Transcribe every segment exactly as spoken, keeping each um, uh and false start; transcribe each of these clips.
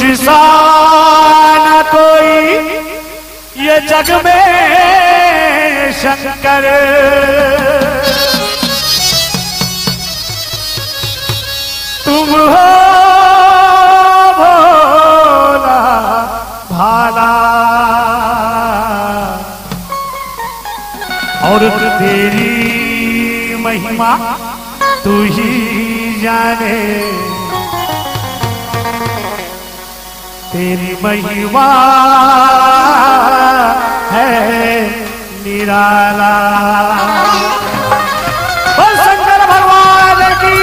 जैसा न कोई ये जग में शंकर, तुम हो भोला भाला, और तेरी महिमा तू ही जाने। तेरी महिमा है निराला। बोल शंकर भगवान की।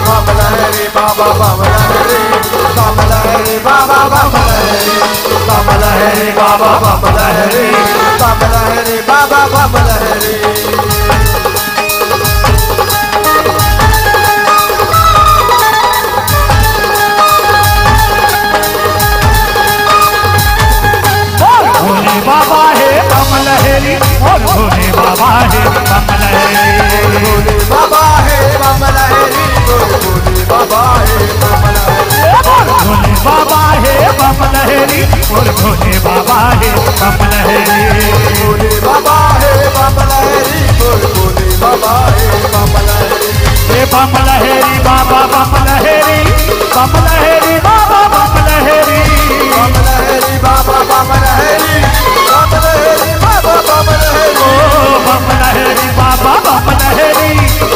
बम लहरी बाबा, बम लहरी, बम लहरी बाबा, बम लहरी, बम लहरी बाबा, बम लहरी, बम लहरी बाबा, बम लहरी। बोल भोले बाबा हे बम लहरी, बोल भोले बाबा हे बम लहरी। भोले बाबा हे बम लहरी, बोल भोले बाबा हे बम लहरी। बोल भोले बाबा हे बम लहरी, बोल भोले बाबा हे बम लहरी। भोले बाबा हे बम लहरी, बोल भोले बाबा हे बम लहरी। हे बम लहरी बाबा बम लहरी, बम लहरी बाबा बम लहरी। बम लहरी बाबा बम लहरी, बम लहरी बाबा बम लहरी। ओ बम लहरी बाबा बम लहरी,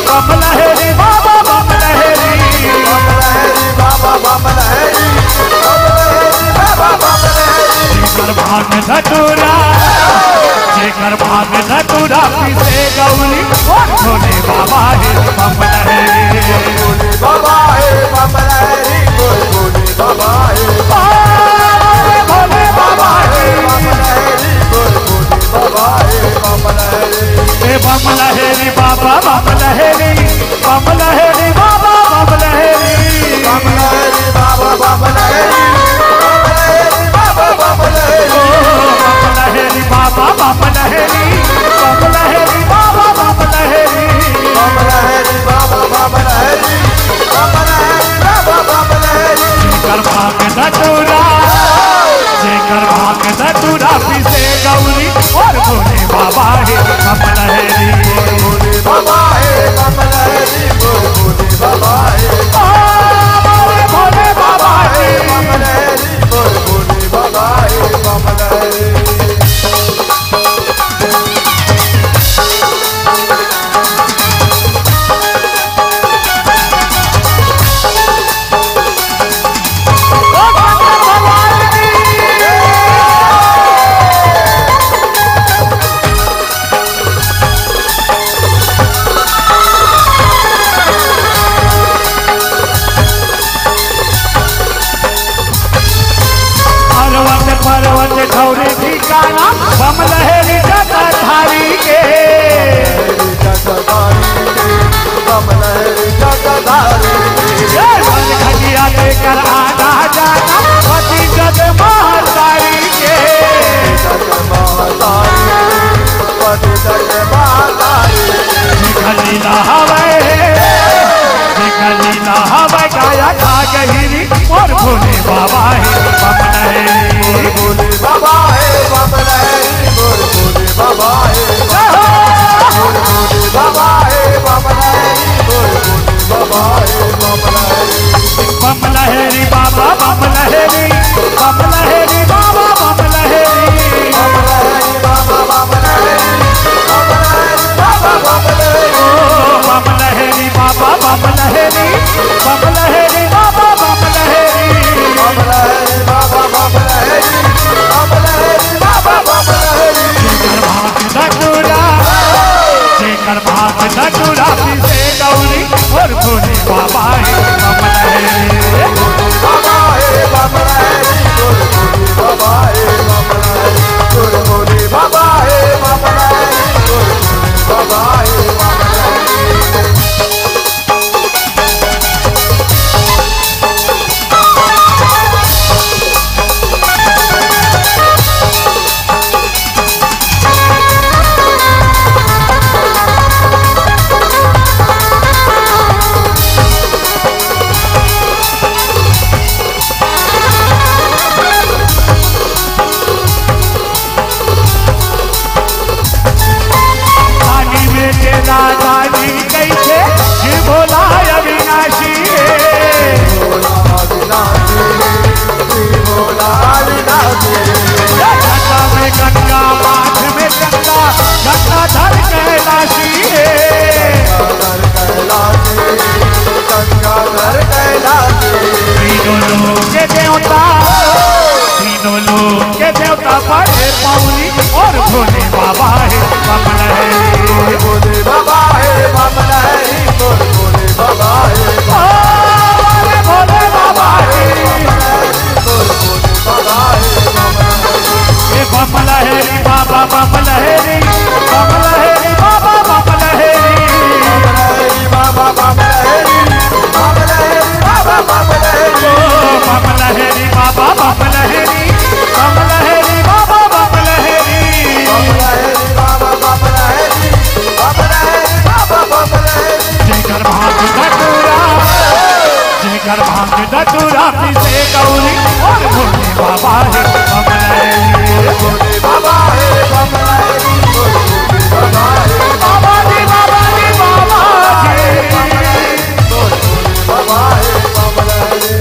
बम लहरी बाबा बम लहरी। बम लहरी बाबा बम लहरी, बम लहरी बाबा बम लहरी। जेकर भांग धतूरा, जेकर भांग धतूरा पीसे गौरी, ओ भोले बाबा हे बम लहरी। भोले बाबा हे बम लहरी, बोल भोले बाबा हे। ओ भोले बाबा हे बम लहरी, बोल भोले बाबा हे बम लहरी। हे बम लहरी बाबा बम लहरी, बम लहरी बाबा बम लहरी। बम लहरी बाबा बम लहरी, बम लहरी बाबा बम लहरी। ओ बम लहरी बाबा बम लहरी, बम लहरी बाबा बम लहरी। बम लहरी बाबा बम लहरी, बम लहरी बाबा बम लहरी। जेकर भांग धतूरा, जेकर भांग धतूरा पीसे गौरी, ओ भोले बाबा हे बम लहरी। भोले बाबा हे बम लहरी, बोल भोले बाबा हे। ओ भोले, भोले बाबा हे बम लहरी, बोल भोले बाबा हे बम लहरी। पर्वत पर्वत ठौरी ठिकाना, बम लहरी जटाधारी के। बम लहरी जटाधारी के। जय धन खटिया लेकर आना जाना, पति जग महतारी के। जग महतारी, पति जग महतारी। निकली ना हवे, निकली ना हवे, गाया खा गहिरी। मोर भोले बाबा हे बम लहरी। मोर भोले बाबा हे बम लहरी, मोर भोले बाबा हे। जय हो। मोर भोले बाबा हे बम लहरी, मोर भोले बाबा हे बम लहरी। बम लहरी बाबा बम लहरी, बम लहरी बाबा बम लहरी। बम लहरी बाबा बम लहरी, बम लहरी बाबा बम लहरी। ओ बम लहरी बाबा बम लहरी, बम लहरी बाबा बम लहरी। बम लहरी बाबा बम लहरी, बम लहरी बाबा बम लहरी। जेकर भांग धतूरा, जेकर भांग धतूरा पीसे गौरी, मोर भोले बाबा हे बम लहरी। बाबा हे बम लहरी, मोर भोले बाबा बड़े पौरी और भोले बाबा हे बम लहरी। भोले बाबा हे बम लहरी, भोले बाबा हे। ओ, अरे भोले बाबा हे। ए बम लहरी बाबा बम लहरी, बम लहरी बाबा बम लहरी। बम लहरी बाबा बम लहरी, बम लहरी बाबा बम लहरी। ओ बम लहरी बाबा बम लहरी, बम लहरी बाबा बम लहरी। बम लहरी बाबा बम लहरी, बम लहरी बाबा बम लहरी। जेकर भांग धतूरा, जेकर भांग धतूरा पीसे गौरी और भोले बाबा हे बम लहरी। भोले बाबा हे बम लहरी, भोले बाबा हे। बाबा जी, बाबा जी, बाबा जी। भोले बाबा हे बम लहरी।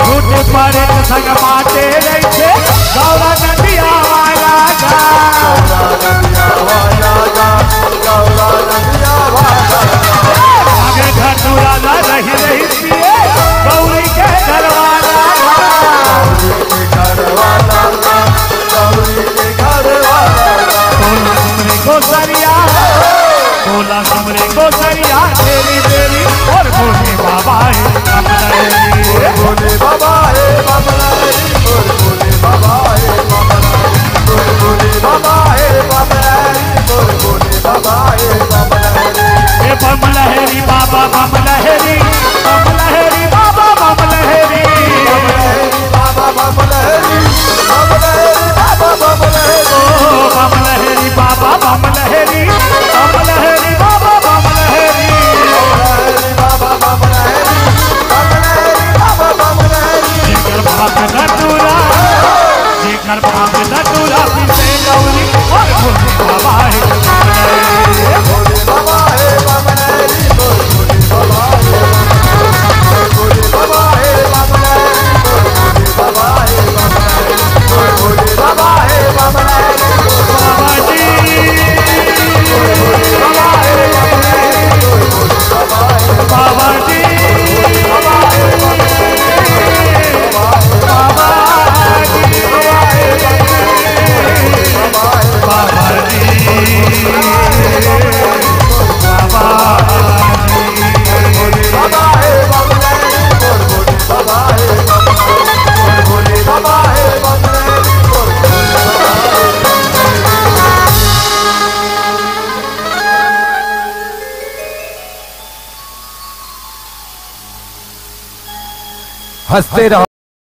झूठ परेत संग बाटे रहिथे, गौरा नदिया वाला गा। गौरा नदिया वाला गा, गौरा नदिया वाला गा। आगे घर दुआरा रही रही पिए, गौरी के घर वाला गा। गौरी के घर वाला गा, गौरी के घर वाला गा। बोला हमरे गोसरिया, बोला हमरे गोसरिया, तेरी बेरी और भोले बाबा हे बम लहरी। भोले बाबा हे बम लहरी, भोले बाबा हे बम लहरी, भोले बाबा हे बम लहरी, भोले बाबा हे बम लहरी। ए बम लहरी बाबा बम लहरी, बम लहरी बाबा बम लहरी। बम लहरी बाबा बम लहरी, बम लहरी बाबा बम लहरी। ओ बम लहरी बाबा बम लहरी, बम लहरी बाबा बम लहरी। बम लहरी बाबा बम लहरी, बम लहरी बाबा बम लहरी। जेकर भांग धतूरा, जेकर भांग धतूरा पीसे गौरी और भोले बाबा हे बम लहरी। भोले बाबा हे बम लहरी, भोले बाबा हे बम लहरी। हंसते रहो।